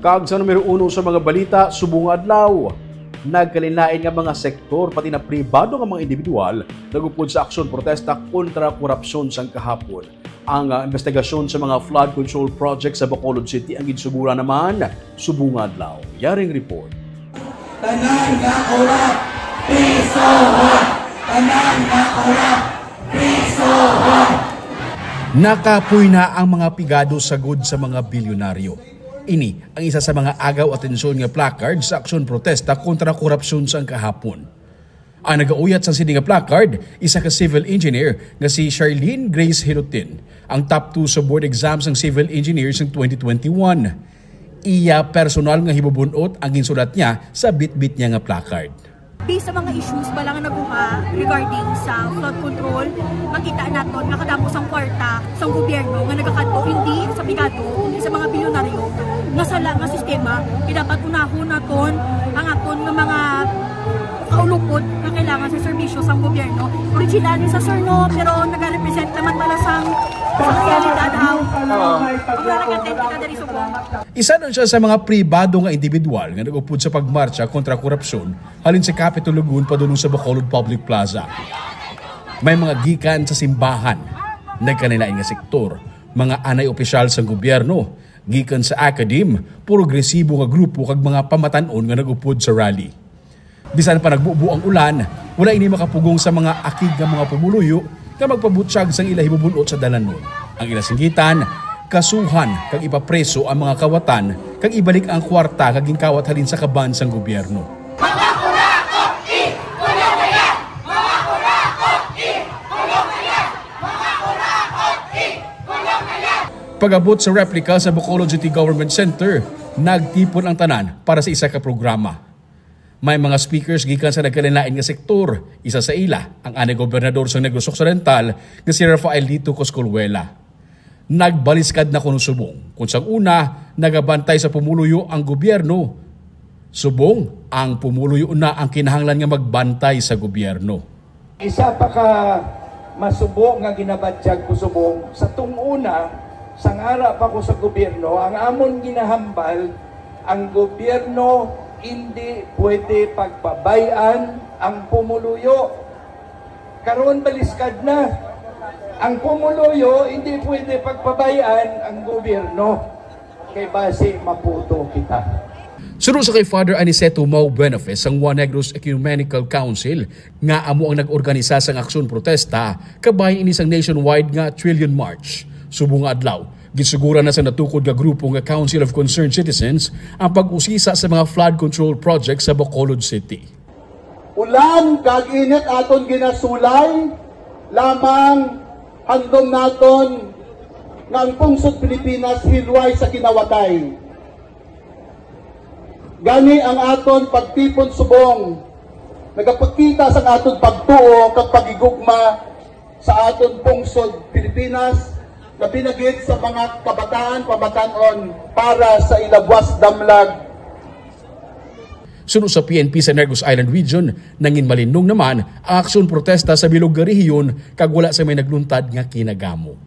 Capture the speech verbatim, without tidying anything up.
Kag sa numero uno sa mga balita, subong nga adlaw, nagkalainlain nga mga sektor, pati na pribado nga mga individual, nag-upod sa aksyon protesta kontra korupsyon sang kahapon. Ang, ah, investigasyon sa mga flood control project sa Bacolod City ang ginsuguran naman subong nga adlaw. Yaring report. Tanan nga korap, prisohon! Tanan nga korap, prisohon! Nakapoy na ang mga pigado sagod sa mga bilyonaryo. Ini ang isa sa mga agaw atensyon nga placard sa aksyon protesta kontra korupsyon sang kahapon. Ang nagauyat sang sini nga placard, isa ka civil engineer nga si Charlene Grace Hilutin, ang top two sa board exam sang civil engineer sang twenty twenty-one. Iya personal nga hibubun-ot ang ginsulat niya sa bitbit niya nga placard. Based sa mga issues bala nga naguha regarding sa flood control, makita naton nga kadamo sang kwarta sang gobyerno nga nagakadto hindi sa pigado, kundi sa mga bilyonaryo nga sala nga sistema. Kaya dapat unahon naton ang aton nga mga kaulupod nga kailangan sa serbisyo sang gobyerno. Original ni sa Sorno, pero nagarepresent naman para sang, sa realidad, how ang naragantent kita diri sa Isa nun siya sa mga pribado nga individual nga nag-upod sa pagmarcha kontra korupsyon halin sa Capitol Lagoon padulong sa Bacolod Public Plaza. May mga gikan sa simbahan, nagkalainlain nga sektor, mga anay opisyal sang gobyerno, gikan sa academe, progresibo nga grupo kag mga pamatan-on nga nag-upod sa rally. Bisan pa nagbubo ang ulan, wala ini makapugong sa mga akig nga mga pumuluyo nga magpabutyag sang ila hibubun-ot sa dalanon. Ang ila singgitan, kasuhan kag ipapreso ang mga kawatan kag ibalik ang kwarta nga ginkawat halin sa kaban sang gobyerno. Pag-abot sa replika sa Bacolod City Government Center, nagtipon ang tanan para sa isa ka programa. May mga speakers gikan sa nagkalainlain nga sektor. Isa sa ila, ang anay gobernador sang Negros Occidental nga si Rafael Lito Cosculuela. Nagbaliskad na kuno subong, kung sang una, nagabantay sa pumuluyo ang gobyerno. Subong, ang pumuluyo na ang kinahanglan nga magbantay sa gobyerno. Isa pa ka masubo nga ginabatyag ko subong, sa tunguna, sang ara pa ko sa gobyerno, ang amon ginahambal, ang gobyerno hindi pwede pagpabay-an ang pumuluyo. Karon baliskad na. Ang pumuluyo hindi pwede pagpabay-an ang gobyerno. Kay basi maputo kita. Suno sa kay Father Aniceto Mau Buenofes sang One Negros Ecumenical Council, nga amo ang nag-organisa sang aksyon protesta, kabahin ini sang nationwide nga Trillion March. Subong nga adlaw, gisuguran na sa natukod nga grupo nga Council of Concerned Citizens ang pag-usisa sa mga flood control project sa Bacolod City. Ulan kag init aton ginasulay, lamang handom naton nga ang pungsod Pilipinas hilway sa kinawatay. Gani ang aton pagtipon subong nagapakita sang aton pagtuo kag paghigugma sa aton pungsod Pilipinas, labi na gid sa mga kabataan pamatan-on para sa ila buas damlag. Suno sa P N P sa Negros Island Region, nangin malinong naman ang aksyon protesta sa bilog nga rehiyon kag wala sa may nagluntad nga kinagamo.